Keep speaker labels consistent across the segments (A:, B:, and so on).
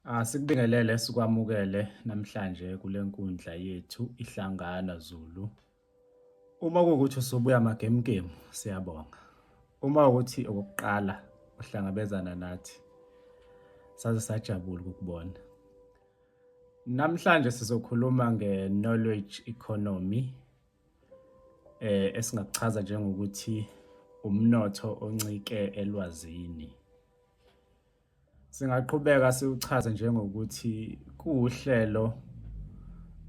A: Asikubingelele sikwamukele namhlanje kule nkundla yethu iHlangana Zulu. Uma kuwukuthi usubuya magemugemu siyabonga. Uma ukuthi okokuqala uhlangabezana nathi saze sajabula ukukubona. Namhlanje sizokhuluma nge-knowledge economy esingakuchaza njengokuthi umnotho oncike elwazini. Singaqhubeka siwuchaze njengokuthi kuwuhlelo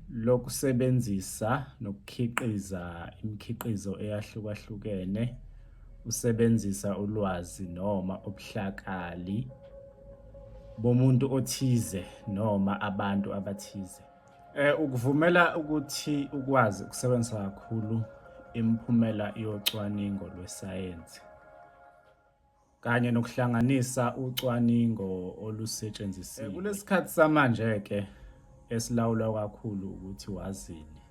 A: lokusebenzisa nokukhiqiza imikhiqizo eyahlukahlukene usebenzisa ulwazi noma ubuhlakali bomuntu othize noma abantu abathize. Ukuvumela ukuthi ukwazi ukusebenzisa kakhulu imiphumela yocwaningo lwesayensi. Kanye nokuhlanganisa ucwaningo olusetshenzisiwe. Kulesikhathi samanje-ke esilawulwa kakhulu ukuthi wazini,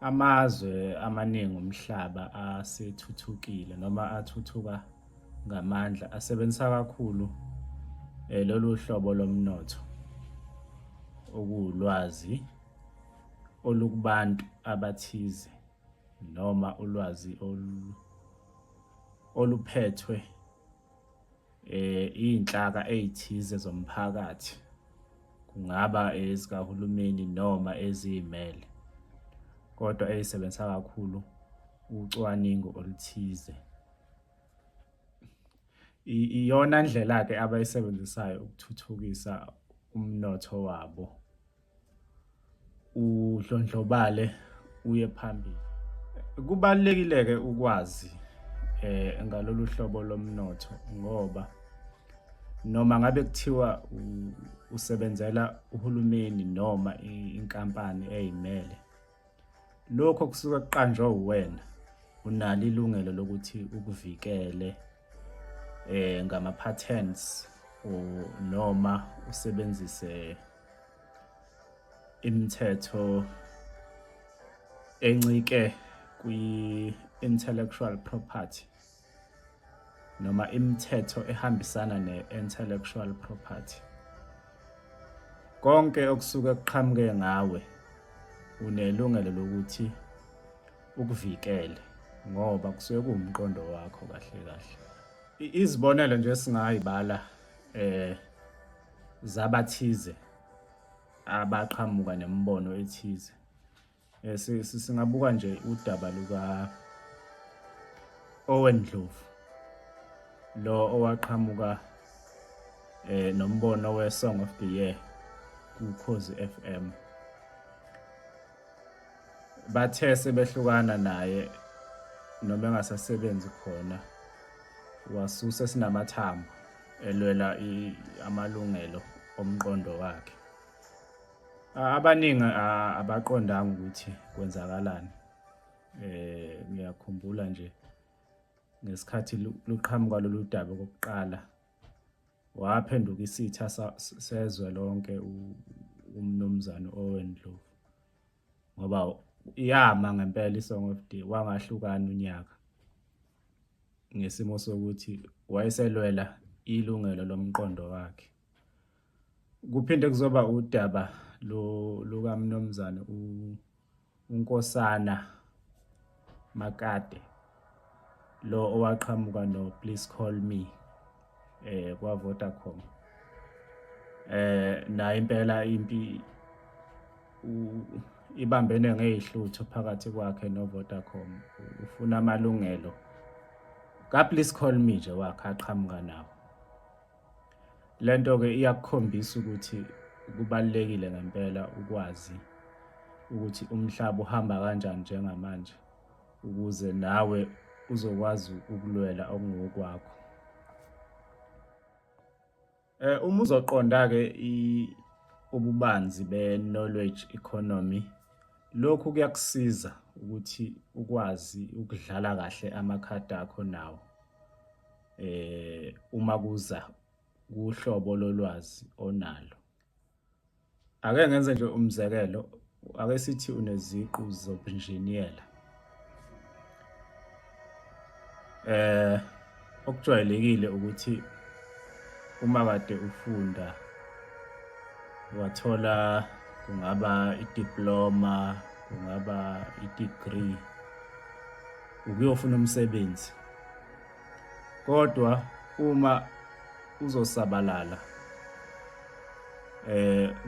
A: amazwe amaningi omhlaba asethuthukile noma athuthuka ngamandla asebenzisa kakhulu lolu hlobo lomnotho okuwulwazi olukubantu abathize noma ulwazi oluphethwe iy'nhlaka ey'thize zomphakathi, kungaba ezikahulumeni noma eziy'mele, kodwa ey'sebenzisa kakhulu ucwaningo oluthize. Iyona ndlela-ke abayisebenzisayo ukuthuthukisa umnotho wabo. Udlondlobale uye phambili. Kubalulekile-ke ukwazi ngalolu hlobo lomnotho ngoba noma ngabe kuthiwa usebenzela uhulumeni noma inkampani eyimele, lokho kusuke kuqanjwe uwena, unalo ilungelo lokuthi ukuvikele ngama-patents or noma usebenzise imithetho encike kwi-intellectual property noma imithetho ehambisana ne-intellectual property. Konke okusuke kuqhamuke ngawe unelungelo lokuthi ukuvikele ngoba kusuke kuwumqondo wakho kahle kahle. Izibonelo nje esingayibala zabathize abaqhamuka nemibono ethize. Singabuka nje udaba luka Owen Ndlovu lo owaqhamuka nombono we-Song of the Year kuKhozi FM. Bathe sebehlukana naye noma engasasebenzi khona wasusa esinamathambo elwela amalungelo omqondo wakhe. Abaningi abaqondanga ukuthi kwenzakalani. Ngiyakhumbula nje ngesikhathi luqhamuka lolu daba okokuqala waphenduka isitha sezwe lonke uMnumzane Owen Ndlovu ngoba yama ngempela i-Song of the wangahlukani unyaka ngesimo sokuthi wayeselwela ilungelo lomqondo wakhe. Kuphinde kuzoba udaba lukaMnumzane uNkosana Makate lo owaqhamuka no Please Call Me kwa Vodacom. Naye impela impi ibambene ngezihluthu phakathi kwakhe no Vodacom, ufuna amalungelo ka Please Call Me nje wakhe aqhamuka nawo. Lento ke iyakukhombisa ukuthi kubalulekile ngempela ukwazi ukuthi umhlaba uhamba kanjani njengamanje ukuze nawe uzokwazi ukulwela okungokwakho. Uma uzoqonda-ke ububanzi be-knowledge economy, lokhu kuyakusiza ukuthi ukwazi ukudlala kahle amakhadi akho nawo uma kuza kuhlobo lolwazi onalo. Ake ngenze nje umzekelo, ake sithi uneziqu zobunjiniyela. Okujwayelekile ukuthi uma kade ufunda Wathola kungaba i-diploma, kungaba i-degree, ukuyofuna umsebenzi. Kodwa uma uzosabalala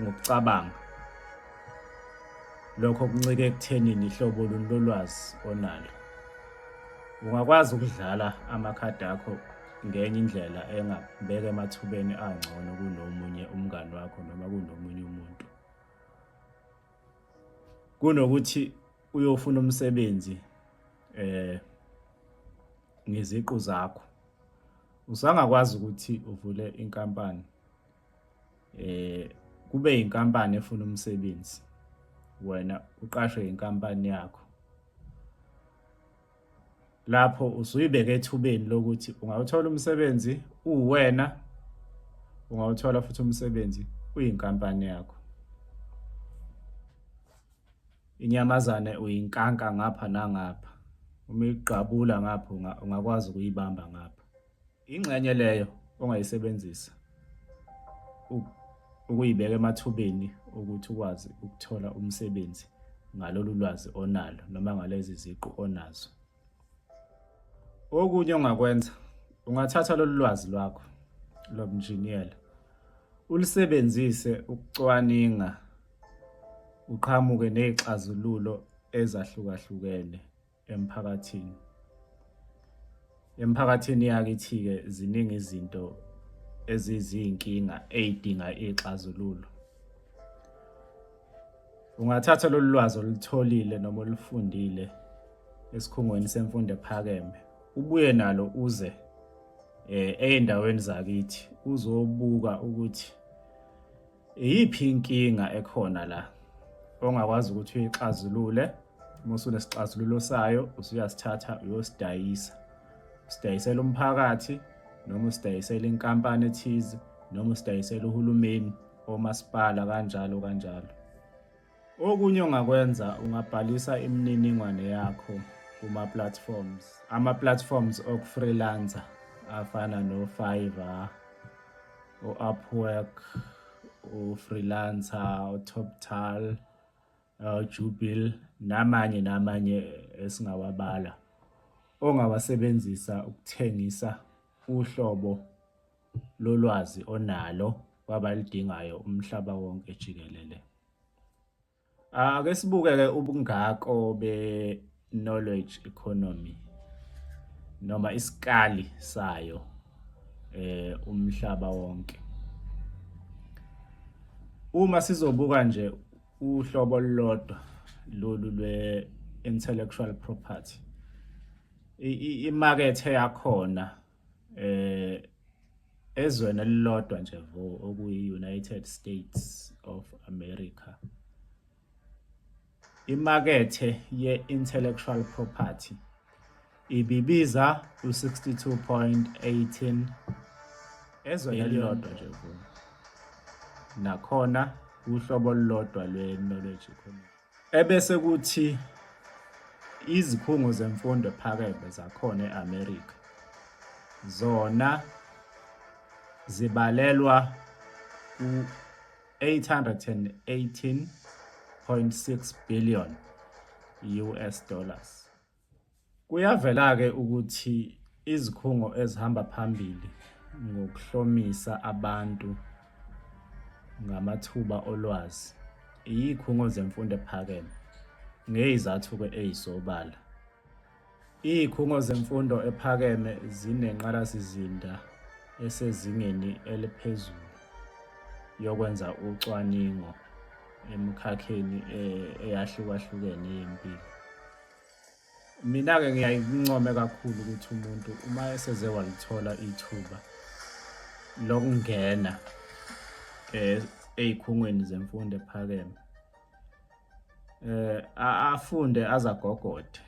A: ngokucabanga, lokho kuncike ekuthenini ihlobo luni lolwazi onalo. Ungakwazi ukudlala amakhadi akho ngenye indlela engakubeka emathubeni angcono kunomunye umngani wakho noma kunomunye umuntu. Kunokuthi uyofuna umsebenzi ngeziqu zakho, usangakwazi ukuthi uvule inkampani, kube inkampani efuna umsebenzi, wena uqashwe inkampani yakho. Lapho usuyibeka ethubeni lokuthi ungawuthola umsebenzi uwena, ungawuthola futhi umsebenzi uyinkampani yakho. Inyamazane uyinkanka ngapha nangapha, uma igqabula ngapha ungakwazi ukuyibamba ngapha. Ingxenye leyo ongayisebenzisa ukuyibeka emathubeni ukuthi ukwazi ukuthola umsebenzi ngalolu lwazi onalo noma ngalezi ziqu onazo. Okunye ongakwenza, ungathatha lolu lwazi lwakho lobunjiniyela ulisebenzise ukucwaninga, uqhamuke ney'xazululo ezahlukahlukene emphakathini. Emphakathini yakithi-ke ziningi izinto ezizinkinga ey'dinga iy'xazululo. Ungathatha lolu lwazi olutholile noma olufundile esikhungweni semfundo ephakeme, ubuye nalo uze ey'ndaweni zakithi uzobuka ukuthi iyiphi inkinga ekhona la ongakwazi ukuthi uyixazulule. Uma usunesixazululo sayo, usuyasithatha uyosidayisa, usidayisela umphakathi noma usidayisela inkampani ethize noma usidayisela uhulumeni, omasipala, kanjalo kanjalo. Okunye ongakwenza, ungabhalisa imininingwane yakho kuma-platforms, ama-platforms oku-freelancer afana no-Fiverr, o-Upwork, o-Freelancer, o-Toptal, Jubil namanye namanye esingawabala, ongawasebenzisa ukuthengisa uhlobo lolwazi onalo kwabalidingayo umhlaba wonke jikelele. Ake sibuke-ke ubungako be-knowledge economy noma isikali sayo umhlaba wonke. Uma sizobuka nje uhlobo olulodwa lolu lwe-intellectual property, imakethe yakhona ezweni elilodwa nje vo, okuyi-United States of America, imakethe ye-intellectual property ibibiza u-62.18 ezweni elilodwa nje vo, nakhona uhlobo olulodwa lwe-knowledge economy. Ebese kuthi izikhungo zemfundo ephakeme zakhona e-America zona zibalelwa ku-818.6 billion US dollars. Kuyavela-ke ukuthi izikhungo ezihamba phambili ngokuhlomisa abantu ngamathuba olwazi iyikhungo zemfundo ephakeme, ngeyizathu-ke eyisobala. Izikhungo zemfundo ephakeme zinenqalasizinda esezingeni eliphezulu yokwenza ucwaningo emikhakheni eyahlukahlukene yempilo. Mina-ke ngiyaye ngincome kakhulu ukuthi umuntu uma eseze walithola ithuba lokungena ey'khungweni zemfundo ephakeme, afunde aze agogode,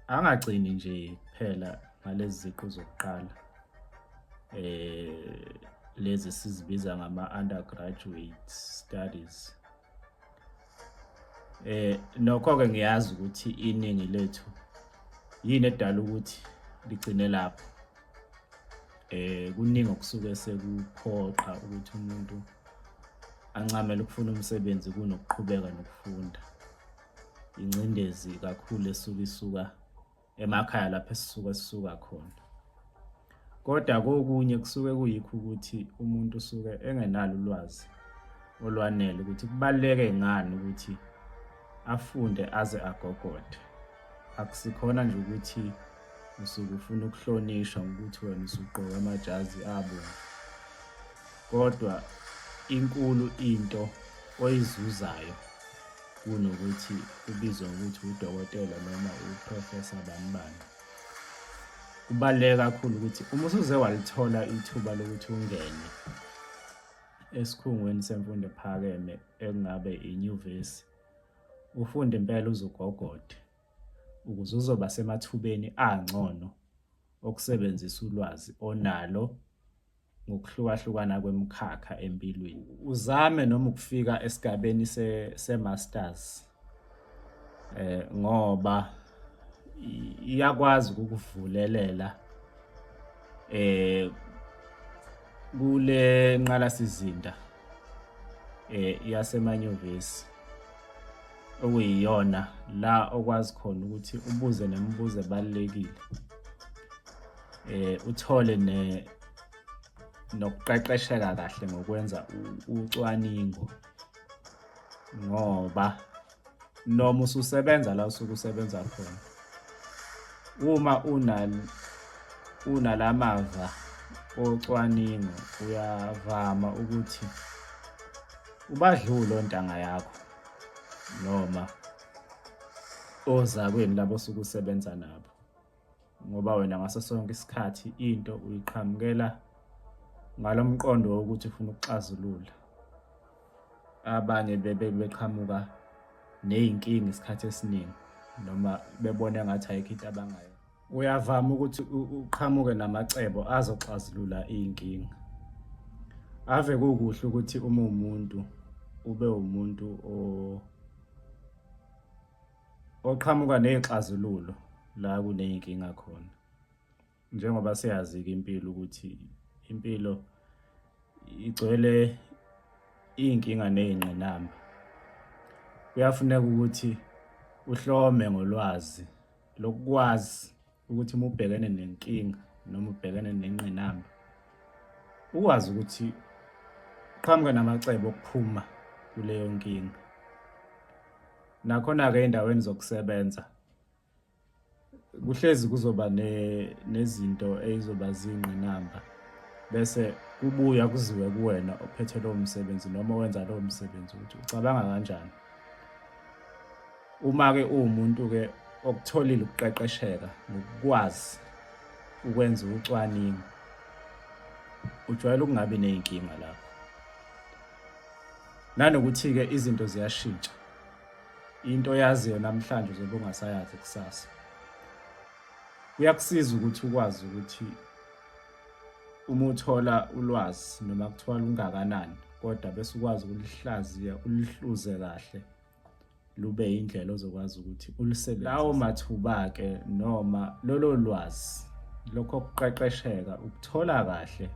A: angagcini nje kuphela ngalezi ziqu zokuqala lezi esizibiza ngama-undergraduate studies. Nokho-ke ngiyazi ukuthi iningi lethu yini edala ukuthi ligcine lapho. Kuningi okusuke sekuphoqa ukuthi umuntu ancamele ukufuna umsebenzi kunokuqhubeka nokufunda. Ingcindezi kakhulu esuke isuka emakhaya lapho esisuka sisuka khona. Kodwa kokunye kusuke kuyikho ukuthi umuntu usuke engenalo ulwazi olwanele ukuthi kubaluleke ngani ukuthi afunde aze agogode. Akusikhona nje ukuthi usuke ufuna ukuhlonishwa ngokuthi wena usugqoke amajazi abomvu, kodwa inkulu into oyizuzayo kunokuthi ubizwe ngokuthi udokotela noma uprofesa bani bani. Kubaluleke kakhulu ukuthi uma usuze walithola ithuba lokuthi ungene esikhungweni semfundo ephakeme ekungabe inyuvesi, ufunde impela uze ugogode ukuze uzoba semathubeni angcono okusebenzisa ulwazi onalo ngokuhlukahlukana kwemikhakha empilweni. Uzame noma ukufika esigabeni se-masters ngoba iyakwazi ukukuvulelela kule nqalasizinda yasemanyuvesi okuyiyona la okwazi khona ukuthi ubuze nemibuzo ebalulekile, uthole ne nokuqeqesheka kahle ngokwenza ucwaningo, ngoba noma ususebenza la usuke usebenza khona, uma unalamava ocwaningo uyavama ukuthi ubadlule ontanga yakho noma ozakwenu labo osuke usebenza nabo, ngoba wena ngaso sonke isikhathi into uyiqhamukela ngalo mqondo wokuthi ufuna ukuxazulula. Abanye bebe beqhamuka ney'nkinga isikhathi esiningi noma bebona engathi ayikho into abangayo. Uyavama ukuthi uqhamuke namacebo azoxazulula iy'nkinga. Ave kukuhle ukuthi uma uwumuntu ube umuntu oqhamuka ney'xazululo la kuney'nkinga khona. Njengoba siyazi-ke impilo ukuthi impilo igcwele iy'nkinga ney'ngqinamba. Kuyafuneka ukuthi uhlome ngolwazi lokukwazi ukuthi uma ubhekene nenkinga noma ubhekene nengqinamba ukwazi ukuthi uqhamuke namacebo okuphuma kuleyo nkinga. Nakhona-ke ey'ndaweni zokusebenza kuhlezi kuzoba nezinto ezizoba zingqinamba bese kubuya kuziwe kuwena ophethe lowo msebenzi noma owenza lowo msebenzi ukuthi ucabanga kanjani. Uma-ke uwumuntu-ke okutholile ukuqeqesheka ngokukwazi ukwenza ucwaningo, ujwayele ukungabi ney'nkinga lapho. Nanokuthi-ke izinto ziyashintsha, into oyaziyo namhlanje uzobe ungasayazi kusasa. Kuyakusiza ukuthi ukwazi ukuthi uma uthola ulwazi noma kuthiwa lungakanani, kodwa bese ukwazi ukulihlaziya ulihluze kahle lube indlela ozokwazi ukuthi ulisebenzise. Lawo mathuba-ke noma lolo lwazi lokho kuqeqesheka ukuthola kahle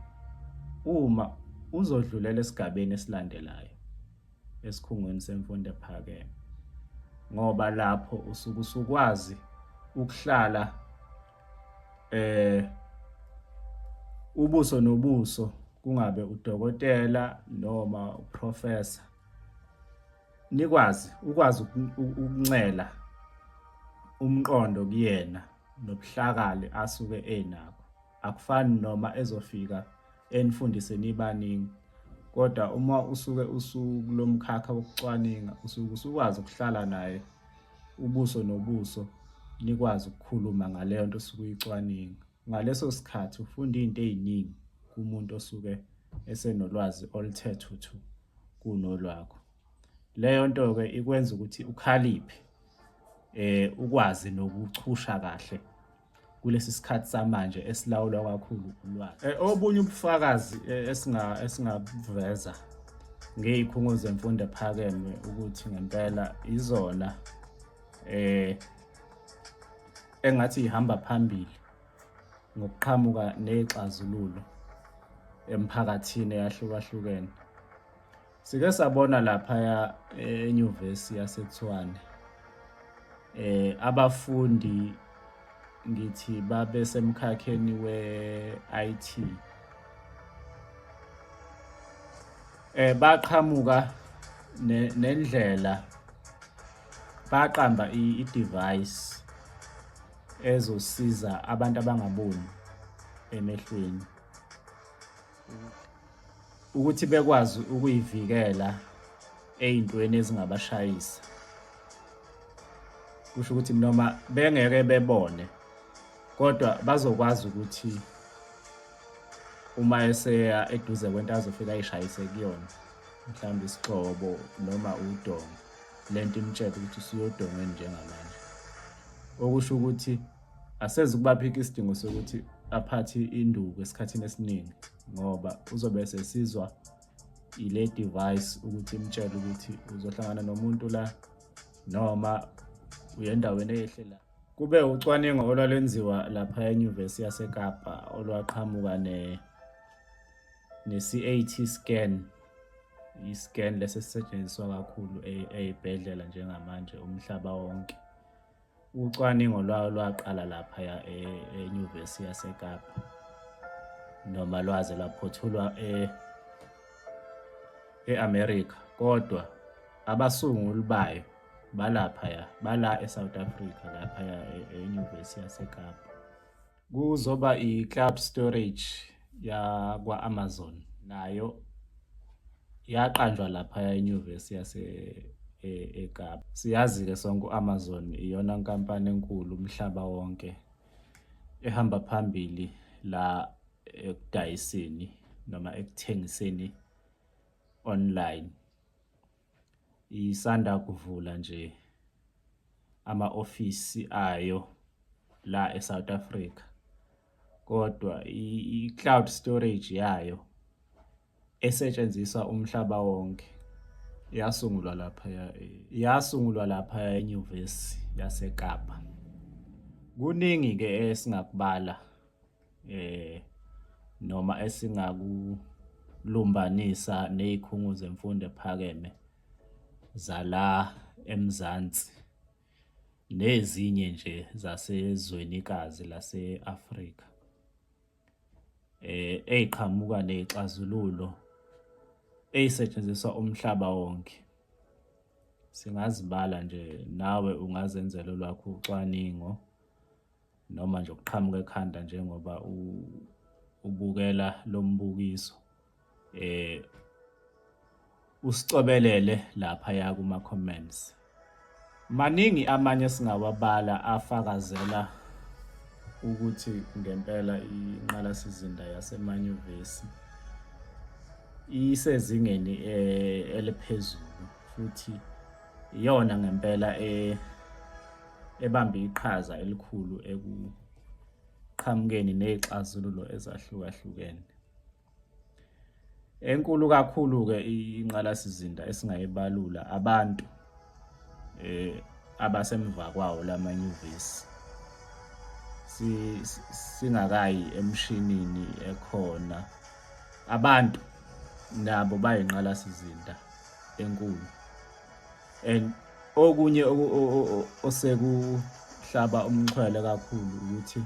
A: uma uzodlulela esigabeni esilandelayo esikhungweni semfundo ephakeme, ngoba lapho usuke usukwazi ukuhlala ubuso nobuso, kungabe udokotela noma uprofesa, nikwazi ukwazi ukuncela umqondo kuyena nobuhlakali asuke enakho. Akufani noma ezofika enifundise nibaningi, kodwa uma usuke usukulo mkhakha wokucwaninga usuke usukwazi ukuhlala naye ubuso nobuso, nikwazi ukukhuluma ngaleyo nto osuke uyicwaninga. Ngaleso sikhathi ufunda iy'nto ey'ningi kumuntu osuke esenolwazi oluthe thuthu kunolwakho. Leyo nto-ke ikwenza ukuthi ukhaliphe, ukwazi nokuchusha kahle kulesi sikhathi samanje esilawulwa kakhulu ulwazi. Obunye ubufakazi esingabuveza ngey'khungo zemfundo ephakeme ukuthi ngempela izona engathi ihamba phambili ngokuqhamuka ney'xazululo emphakathini eyahlukahlukene. Sike sabona laphaya enyuvesi yaseTshwane abafundi ngithi babe semkhakheni we-IT baqhamuka nendlela baqamba i-device ezosiza abantu abangaboni emehlweni ukuthi bekwazi ukuyivikela ey'ntweni ezingabashayisa. Kusho ukuthi noma bengeke bebone kodwa bazokwazi ukuthi uma eseya eduze kwento azofika ayishayise kuyona mhlawumbe isigxobo noma udonga lento imtshele ukuthi usuyodongeni njengamanje okusho ukuthi asezi kubaphika isidingo sokuthi aphathe induku esikhathini esiningi ngoba uzobe esesizwa ile device ukuthi imtshele ukuthi uzohlangana nomuntu la noma uye endaweni eyehle la. Kube ucwaningo olwalwenziwa lapha eNyuvesi yaseKapa olwaqhamuka ne ne-CAT scan i-scan lesi esisetshenziswa kakhulu ey'bhedlela njengamanje umhlaba wonke. Ucwaningo lwayo lwaqala laphaya eNyuvesi yaseKapa noma lwaze lwaphothulwa e-America kodwa abasunguli bayo balaphaya bala eSouth Africa laphaya eNyuvesi yaseKapa. Kuzoba i-cloud storage yakwa-Amazon nayo yaqanjwa laphaya enyuvesi yase eKapa. Siyazi-ke sonke u-Amazon iyona nkampani enkulu umhlaba wonke ehamba phambili la ekudayiseni noma ekuthengiseni online. Isanda kuvula nje ama-ofisi ayo la eSouth Africa kodwa i-cloud storage yayo esetshenziswa umhlaba wonke yasungulwa laphaya yasungulwa laphaya eNyuvesi yaseKapa. Kuningi-ke esingakubala noma esingakulumbanisa nezikhungo zemfundo ephakeme zala eMzansi nezinye nje zasezwenikazi lase-Afrika ey'qhamuka ney'xazululo ey'setshenziswa umhlaba wonke. Singazibala nje nawe ungazenzela olwakho ucwaningo. Noma nje ukuqhamuka ekhanda njengoba ubukela lo mbukiso usicobelele laphaya kuma-comments. Maningi amanye esingawabala afakazela ukuthi ngempela inqalasizinda yasemanyuvesi isezingeni eliphezulu futhi iyona ngempela ebambe iqhaza elikhulu ekuqhamukeni ney'xazululo ezahlukahlukene. Enkulu kakhulu-ke inqalasizinda esingayibalula abantu abasemva kwawo lamanyuvesi. Singakayi emshinini ekhona, abantu nabo bayinqalasizinda enkulu. And okunye osekuhlaba umxhwele kakhulu ukuthi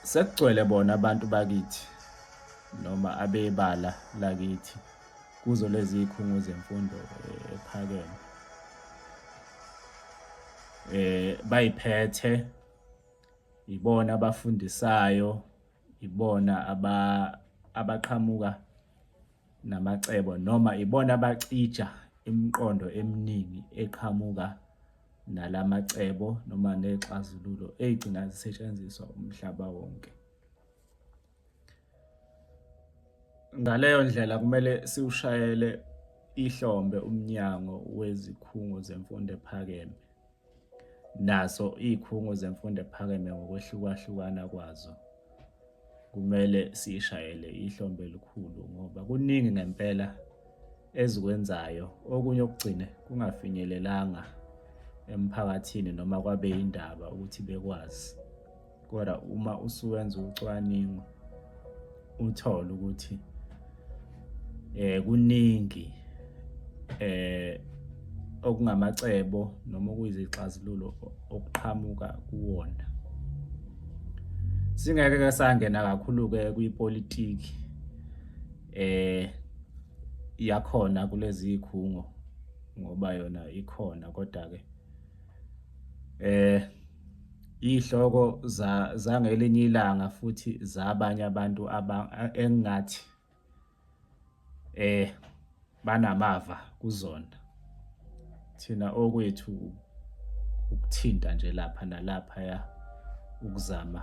A: sekugcwele bona abantu bakithi noma abebala lakithi kuzo lezi zikhungo zemfundo ephakeme bayiphethe ibona abafundisayo ibona abaqhamuka namacebo noma ibona abacija imiqondo eminingi eqhamuka nalamacebo noma ney'xazululo ey'gcina zisetshenziswa umhlaba wonke. Ngaleyo ndlela kumele siwushayele ihlombe umnyango wezikhungo zemfundo ephakeme nazo iy'khungo zemfundo ephakeme ngokwehlukahlukana kwazo. Kumele siyishayele ihlombe elikhulu ngoba kuningi ngempela ezikwenzayo okunye okugcine kungafinyelelanga emphakathini noma kwabe indaba ukuthi bekwazi. Kodwa uma usuwenza ucwaningo uthole ukuthi Kuningi okungamacebo noma okuyizixazululo okuqhamuka kuwona. Singeke ke sangena kakhulu-ke kwipolitiki yakhona kulezi zikhungo ngoba yona ikhona kodwa-ke iy'hloko zangelinye ilanga futhi zabanye abantu engingathi banamava kuzona. Thina okwethu ukuthinta nje lapha nalaphaya ukuzama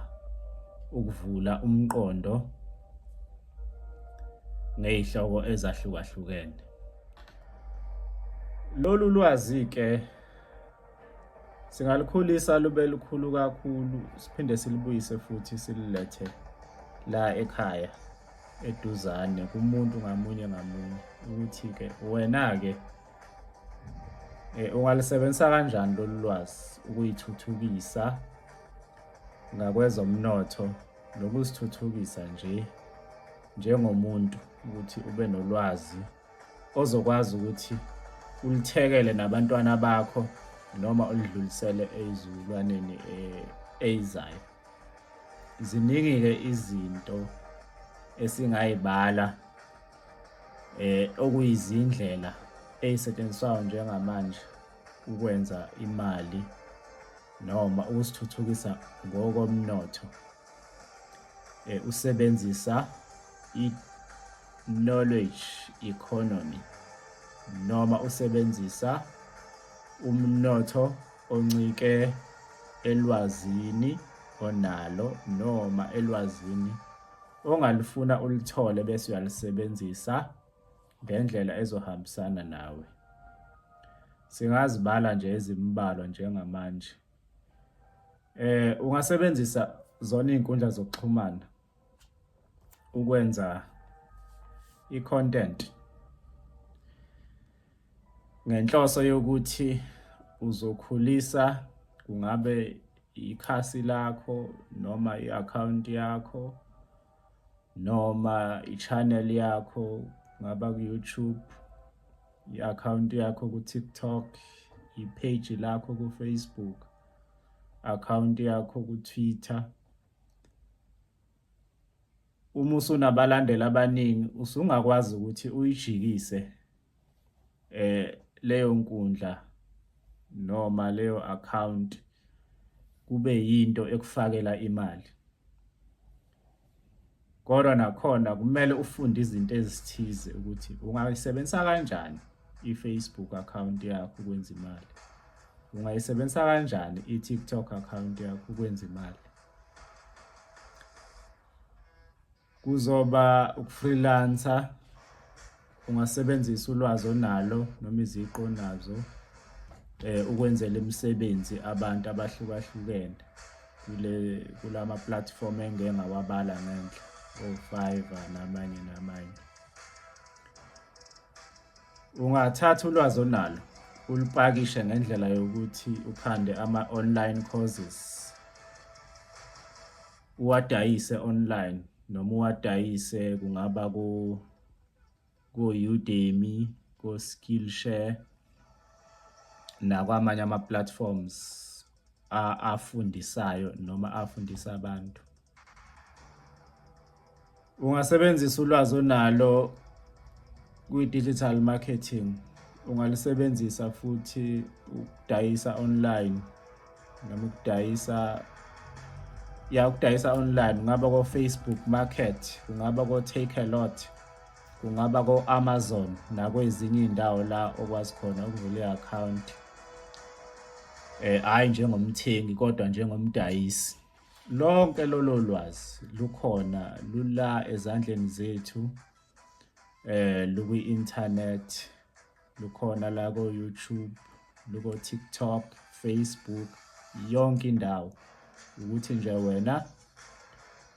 A: ukuvula umqondo ngey'hloko ezahlukahlukene. Lolu lwazi-ke singalukhulisa lube lukhulu kakhulu siphinde silubuyise futhi silulethe la ekhaya eduzane kumuntu ngamunye ngamunye ukuthi-ke wena-ke ungalisebenzisa kanjani lolu lwazi ukuyithuthukisa ngakwezomnotho nokuzithuthukisa nje njengomuntu ukuthi ube nolwazi ozokwazi ukuthi ulithekele nabantwana bakho noma ulidlulisele ezizukulwaneni eyizayo. Ziningi-ke izinto esingayibala okuyizindlela ey'setshenziswayo njengamanje ukwenza imali noma ukusithuthukisa ngokomnotho usebenzisa i-knowledge economy noma usebenzisa umnotho oncike elwazini onalo noma elwazini ongalifuna ulithole bese uyalisebenzisa ngendlela ezohambisana nawe. Singazibala nje ezimbalwa njengamanje. Ungasebenzisa zona iy'nkundla zokuxhumana ukwenza i-content ngenhloso yokuthi uzokhulisa kungabe ikhasi lakho noma i-akhawunti yakho noma i-channel yakho kungaba ku-YouTube, i-akhawunti yakho ku-TikTok, i-page lakho ku-Facebook, akhawunti yakho ku-Twitter. Uma usunabalandeli abaningi usungakwazi ukuthi uyijikise leyo nkundla noma leyo account kube yinto ekufakela imali. Kodwa nakhona kumele ufunde izinto ezithize ukuthi ungayisebenzisa kanjani i-Facebook account yakho ukwenza imali. Ungayisebenzisa kanjani i-TikTok account yakho ukwenza imali. Kuzoba ukufreelancer, ungasebenzisa ulwazi onalo noma iziqu onazo ukwenzela imisebenzi abantu abahlukahlukene kule kulama platform engike ngawabala ngenhla o-Fiverr namanye namanye. Ungathatha ulwazi onalo ulipakishe ngendlela yokuthi ukhande ama-online courses uwadayise online noma uwadayise kungaba ko-Udemy, ko-Skillshare nakwamanye ama-platforms afundisayo noma afundisa abantu. Ungasebenzisa ulwazi onalo kwi-digital marketing, ungalisebenzisa futhi ukudayisa online noma ukudayisa ya ukudayisa online kungaba ko-Facebook Market, kungaba ko-Takealot, kungaba ko-Amazon nakwezinye iy'ndawo la okwazi khona ukuvula i-akhawunti hhayi njengomthengi kodwa njengomdayisi. Lonke lolo lwazi lukhona lula ezandleni zethu lukwi-internet, lukhona la ko-YouTube, luko-TikTok, Facebook, yonke indawo. Ukuthi nje wena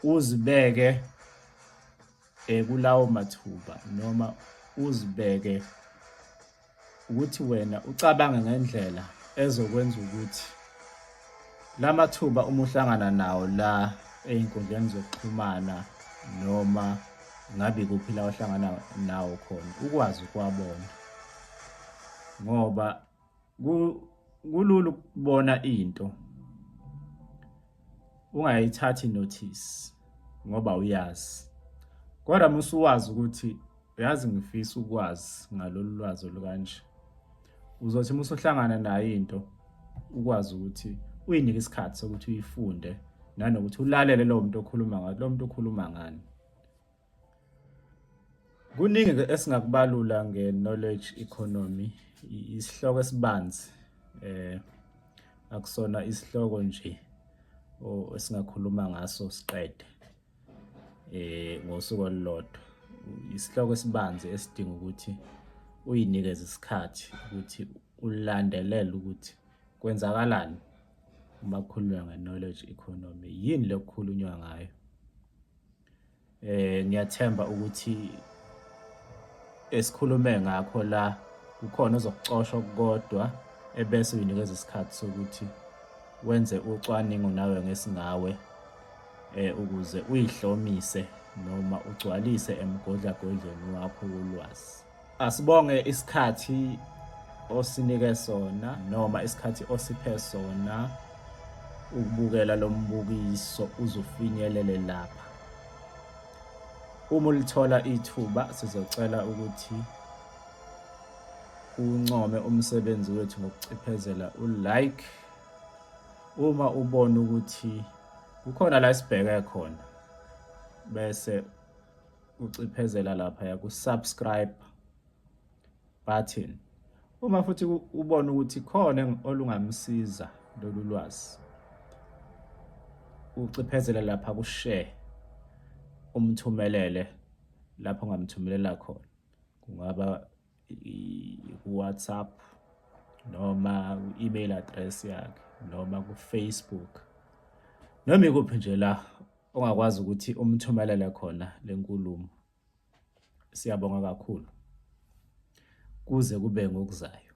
A: uzibeke kulawo mathuba noma uzibeke ukuthi wena ucabange ngendlela ezokwenza ukuthi la mathuba uma uhlangana nawo la ey'nkundleni zokuxhumana noma Ngabe ikuphi la ohlangana nawo khona ukwazi ukuwabona ngoba kulula ukubona into ungayithathi notice ngoba uyazi kodwa uma usuwazi ukuthi uyazi ngifisa ukwazi ngalolu lwazi olukanje uzothi uma usuhlangana nayo into ukwazi ukuthi uyinike isikhathi sokuthi uyifunde nanokuthi ulalele lowo muntu okhuluma ngayo lowo muntu ukhuluma ngani. Kuningi-ke esingakubalula nge-knowledge economy, isihloko esibanzi eh akusona isihloko nje esingakhuluma ngaso siqede eh ngosuku olulodwa. Isihloko esibanzi esidinga ukuthi uyinikeze isikhathi ukuthi ulandelele ukuthi kwenzakalani uma kukhulunywa nge-knowledge economy, yini le kukhulunywa ngayo. Eh ngiyathemba ukuthi esikhulume ngakho la kukhona ozokucosha kodwa ebese uyinikeza isikhathi sokuthi wenze ucwaningo nawe ngesingawe eh ukuze uyihlomise noma ugcwalise emgodlagodleni wakho wolwazi. Asibonge isikhathi osinike sona noma isikhathi osiphe sona ukubukela lo mbukiso uzufinyelele lapha. Uma ulithola ithuba sizocela ukuthi uncome umsebenzi wethu ngokuciphezela u-like uma ubona ukuthi kukhona la esibheke khona bese uciphezela lapha ku-subscribe button. Uma futhi ubona ukuthi khona olungamsiza lolu lwazi, uciphezela lapha ku-share, umthumelele lapho ongamthumelela khona. Kungaba ku-WhatsApp noma ku-email address yakhe noma ku-Facebook noma ikuphi nje la ongakwazi ukuthi umthumelele khona lenkulumo. Siyabonga kakhulu. Kuze kube ngokuzayo.